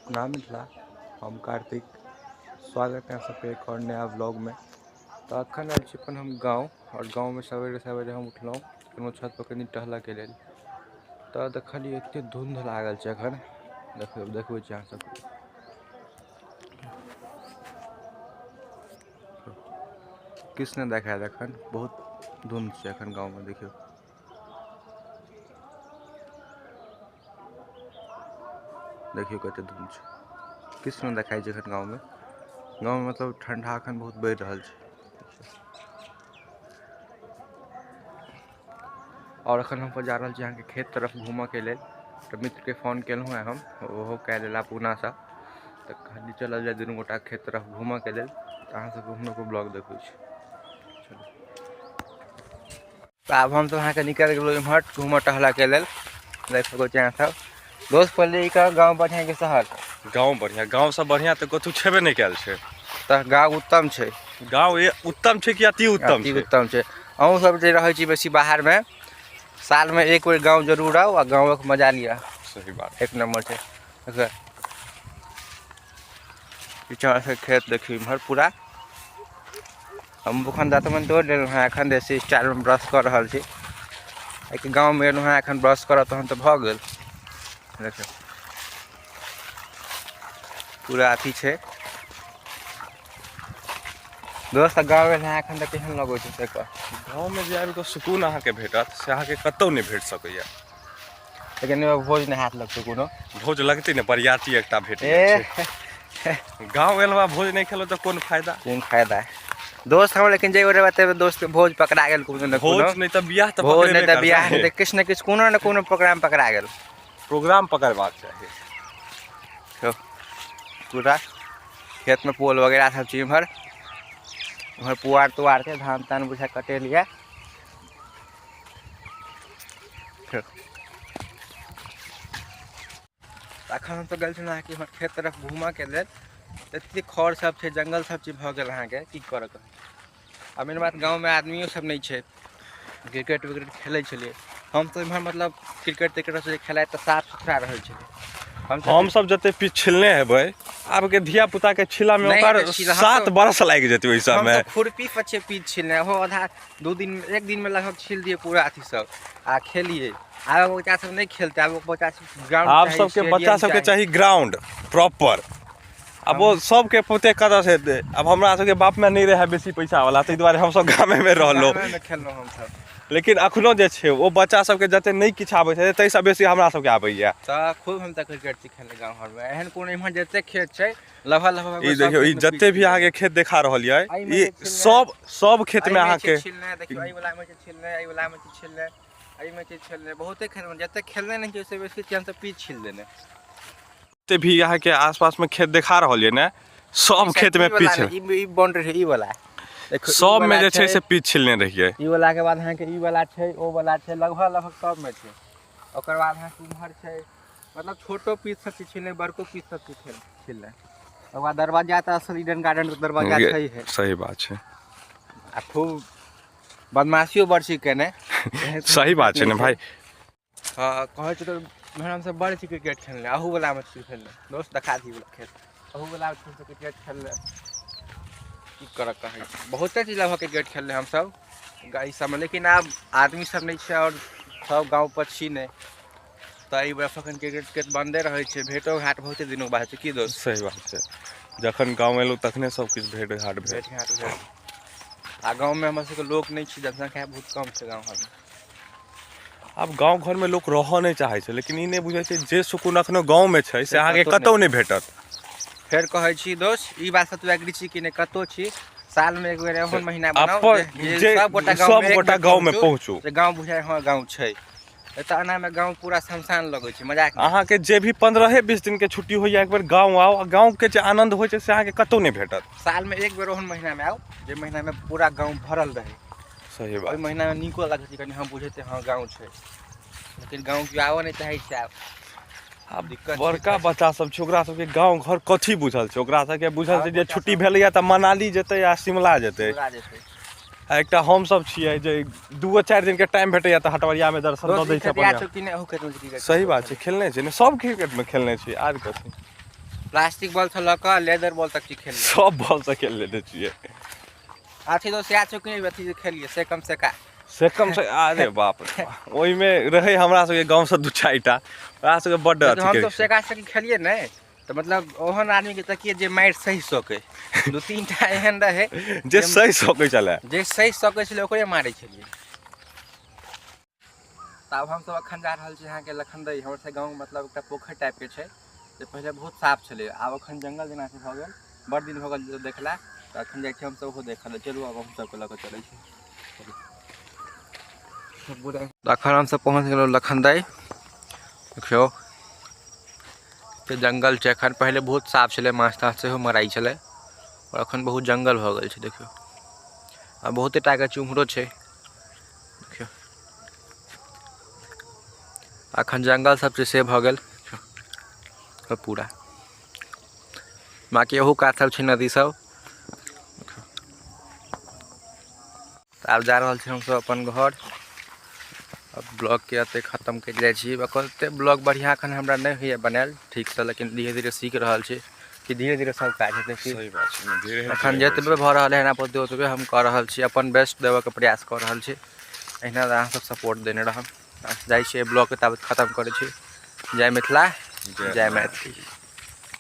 प्रणाम मिथिला, हम कार्तिक। स्वागत है सबके एक और नया व्लॉगमे। तऽ अखन आयल छी अपन हम गाँव, आओर गाँवमे सवेरे सवेरे हम उठलहुँ, कोनो छत पर कनि टहलऽके लेल। तऽ देखलियै एते धुंध लागल छै अखन। देखियौ, देखबै छी अहाँ सबके। किछु नहि देखायत अखन, बहुत धुंध छै अखन गाँवमे। देखियौ, देखियौ कते धुंध छै, किछु नहि देखाइ छै एखन गाँवमे। गाँवमे मतलब ठंडा अखन बहुत बढ़ि रहल छै। और अखन हम जा रहल छी अहाँके खेत तरफ घूमऽके लेल। तऽ मित्रके फोन केलहुँ हेँ हम, ओहो काल्हि अयला पूनासँ, तऽ कहली चलल जाय दुनू गोटा खेत तरफ घूमऽके लेल। तऽ अहाँ सबके हुनको ब्लॉग देखबै छी। चलू, तऽ आब हमसब अहाँके निकलि गेलहुँ एम्हर घूमऽ टहलऽके लेल। देख सकै छी अहाँ सब। दोस्त, पहिले ई कह, गाँव बढ़िआँ कि शहर? गाँव बढ़िआँ। गाँवसँ बढ़िआँ तऽ कतहु छेबे नहि कयल छै। तऽ गाँव उत्तम छै। गाँव उत्तम छै कि अति उत्तम अति छै? उत्तम छै। अहूँ सब जे रहै छी बेसी बाहरमे, सालमे एक बेर गाँव जरूर आउ आ गाँवक मजा लिअ। सही बात। एक नम्बर छै। देखियौ, पीछा से खेत देखियौ इम्हर पूरा। हम एखन दाँतमन तोड़ि लेलहुँ हेँ, एखन देसी स्टाइलमे ब्रश कऽ रहल छी। एहिके गाँवमे एलहुँ हेँ, एखन ब्रश करब तहन तऽ भऽ गेल। देखियौ, पूरा अथी छै। दोस्त, गाँव एल हेँ एखन तऽ केहन लगै छै से कह। गाँवमे जे आबि कऽ सुकून अहाँके भेटत से अहाँके कतहु नहि भेट सकैए। लेकिन एहिमे भोज नहि हाथ लगतै कोनो? भोज लगतै ने, बरियाती एकटा भेट जाइ छै। गाँव एलहुँ आ भोज नहि खेलहुँ तऽ कोन फायदा? कोन फायदा दोस्त हमर? लेकिन जे गोटे बतेबै दोस्त, भोज पकड़ा गेल कोनो ने कोनो। भोज नहि तऽ बियाह तऽ भोज नहि पकड़ेबे तऽ बियाह, करतै। नहि तऽ किछु ने किछु, कोनो ने कोनो प्रोग्राम पकड़ा गेल। प्रोग्राम पकड़बाक चाही। पूरा खेतमे पोल वगैरह सब चीज। इम्हर इम्हर पुआर तुआर छै, धान तान बुझा कटेलियै। अखन हमसब गेल छलहुँ अहाँके इम्हर खेत तरफ घूमऽके लेल। एते खर सब छै, जंगल सब चीज भऽ गेल अहाँके, की करऽ के। आ मेन बात, गाँवमे आदमियो सब नहि छै। क्रिकेट विकेट खेलै छलियै हम तऽ इम्हर, मतलब क्रिकेट त्रिकेट सब खेलाइत तऽ साफ सुथरा रहै छलै हमसब। हमसब जते पिच छिलने हेबै, आबके धिया पुता के छिला में नहि ओकर हेतै छिला, हम 7 तऽ- बरस लागि जेतै ओहि हम सबमे। तऽ खुरपी पर छै पिच छिलने, ओहो आधा दू दिन, एक दिन में लगभग छिल दिए पूरा अथी सब आ खेलिए। आब बच्चा सब नहि खेलते, आब बच्चा सब ग्राउंड आब चाही, सबके स्टेडियम बच्चा सबके चाही ग्राउंड प्रॉपर। आब ओ सबके पुते कतऽ से हेतै? आब हमरा सबके बाप माय नहि रहै बेसी पैसा वाला, ताहि दुआरे हमसब गामे मे रहलहुँ। गामे मे खेललहुँ हमसब। लेकिन अखनो जे छै ओ बच्चा सबके जते नहि किछु आबै छै, ताहिसँ बेसी हमरा सबके आबैया। तऽ खूब हम तऽ क्रिकेट छी खेलने गाँव घरमे। एहन कोनो इम्हर जते खेत छै, लगभग लगभग ई सब देखियौ, ई खेतमे जते पिच भी अहाँके खेत देखा रहल यऽ, एहिमे ई जे छिलने- सब सब खेतमे एहिमे छै अहाँके छिलने। देखियौ, एहि वला मे छै छिलने, एहि वला मे छै छिलने, एहिमे छै छिलने। बहुते खेत मे जते खेलने नहि छै, ओहिसँ बेसी छै हमसब पिच छिल देने। जते भी अहाँके आसपासमे खेत देखा रहल यऽ ने, सब खेतमे ई वाला पिच नहि, ई बाउंड्री छै, ई वाला देखियौ, ई सबमे वाला जे छै से पिच छिलने रहियै। ई वाला के बाद अहाँके ई वाला छै, ओ वाला छै, लगभग लगभग सब मे छै। ओकर बाद अहाँके उम्हर छै, मतलब छोटो पीस सब छिलने, बड़को पीस सब छिलने। ओकर बाद दरवाजा तऽ असल ईडन गार्डन के दरवाजा छै है। सही बात छै। आ खूब बदमाशियो बड़ छी केने। सही बात छै ने भाई। हाँ, कहै छै तऽ इम्हर हमसब बड़ छी क्रिकेट खेलने। अहू वला मे छी खेलने। दोस्त, देखा दी वला खेत। अहू वला मे हमसब क्रिकेट खेलने। की करऽ कहै छै, बहुते चीज लगभग क्रिकेट खेलने हमसब गाड़ी सबमे। लेकिन आब आदमी सब नहि छै आओर सब गाँव पर छी नहि, तऽ एहि बेर एखन क्रिकेट क्रिकेट बन्दे रहै छै। भेटो घाट बहुते दिनों बाद होइ छै। की दोस्त? सही बात छै, जखन गाँव एलहुँ तखने सब किछु भेट घाट भेल। भेट घाट भेल। आ गाँवमे हमर सबके लोक नहि छै, जनसंख्या बहुत कम छै गाँव घरमे। आब गाँव घरमे लोक रहऽ नहि चाहै छै, लेकिन ई नहि बुझै छै जे सुकून अखनो गाँवमे छै से अहाँके कतहु कतहु नहि भेटत। फेर कहै छी दोस्त, ई बात से तू एग्री छी कि नहि? कतहु छी, सालमे एक बेर एहन महीना बनाउ अपन जे जे सब गोटा गाँव सब गोटा गाँवमे पहुँचू, जे गाँव बुझाय हँ गाँव छै। एतऽ एनामे गाँव पूरा शमशान लगै छै, मजाक नहि। अहाँके जे भी 15-20 दिनके छुट्टी होइए, एक बेर गाँव आउ आ गाँवके जे आनन्द होइ छै से अहाँके कतहु नहि भेटत। सालमे एक बेर ओहन महीनामे आउ जे महीनामे पूरा गाँव भरल रहै। सही ओहि बात। महीनामे नीको लगै छै कनि, हम बुझैत हँ गाँव छै। लेकिन गाँव केओ आबऽ नहि चाहै छै आब। आब दिक्कत छै। बड़का बच्चा सब छै, ओकरा सबके गाँव घर कथी बुझल छै? ओकरा सबके बुझल छै जे बच्चा छुट्टी सब- भेलैया तऽ मनाली जेतै आ शिमला जेतै। पूरा जेतै। आ एकटा हम सब छियै जे दूओ चारि दिन के टाइम भेटैया तऽ हटवरियामे दर्शन दऽ दोस्त, दै ई छै खेत याद अपन। छौ कि नहि? अहू खेतमे क्रिकेट सही बात छै, खेलने छै ने, सब क्रिकेटमे खेलने छी। आर कथी? प्लास्टिक बॉल से लऽ कऽ लेदर बॉल तक खेल। सब बॉल से खेल लेने छियै। अथी दोस्त याद छौ कि नहि अथी जे खेलियै से कम से का? से कम से, अरे बाप रे, ओहिमे रहै हमरा सबके गाँवसँ दू चारिटा, ओकरा सबके बड्ड अथी हम सब सेका सेकी खेलियै ने, तऽ मतलब ओहन आदमी के तकिए जे मारि सही सकै। दू तीन टा एहन रहै जे सही सकै छलै, जे सही सकै छलै ओकरे मारै छलियै। तऽ आब हमसब अखन जा रहल छी अहाँके लखनदई। हमर सबके गाँवमे मतलब एकटा पोखरि टाइपके छै जे पहिले बहुत साफ छलै, आब अखन जंगल जेना भऽ गेल। बड़ दिन भऽ गेल देखला, तऽ अखन जाइ छी हमसब ओहो देखऽ लए। चलू आब हम सबके लऽ कऽ चलै छी। अखन हमसब पहुँच गेलहुँ लखनदई। देखियौ तऽ जंगल छै। अखन पहिले बहुत साफ छलै, माछ ताछ सेहो मराइ छलै, आओर अखन बहुत जंगल भऽ गेल छै। देखियौ आ बहुते टाके उम्हरो छै। देखियौ अखन जंगल सब छै से भऽ गेल पूरा। बाँकी ओहू कात सब छै नदी सब। तऽ आब जा रहल छी हमसब अपन घर। अब ब्लॉगके एतै खतम करि जाइ छी। एते ब्लॉग बढ़िआँ एखन हमरा नहि होइए बनायल ठीकसँ, लेकिन धीरे धीरे सीख रहल छी कि धीरे धीरे सब काज हेतै। कि सही बात छै, धीरे एखन जतबे भऽ रहल है एना पर ओतबे हम कऽ रहल छी, अपन बेस्ट देबऽके प्रयास कऽ रहल छी। एहिना अहाँ सब सपोर्ट देने रहब। जाइ छियै ब्लॉगके ताबत खतम करै छी। जय मिथिला, जय मैथिली।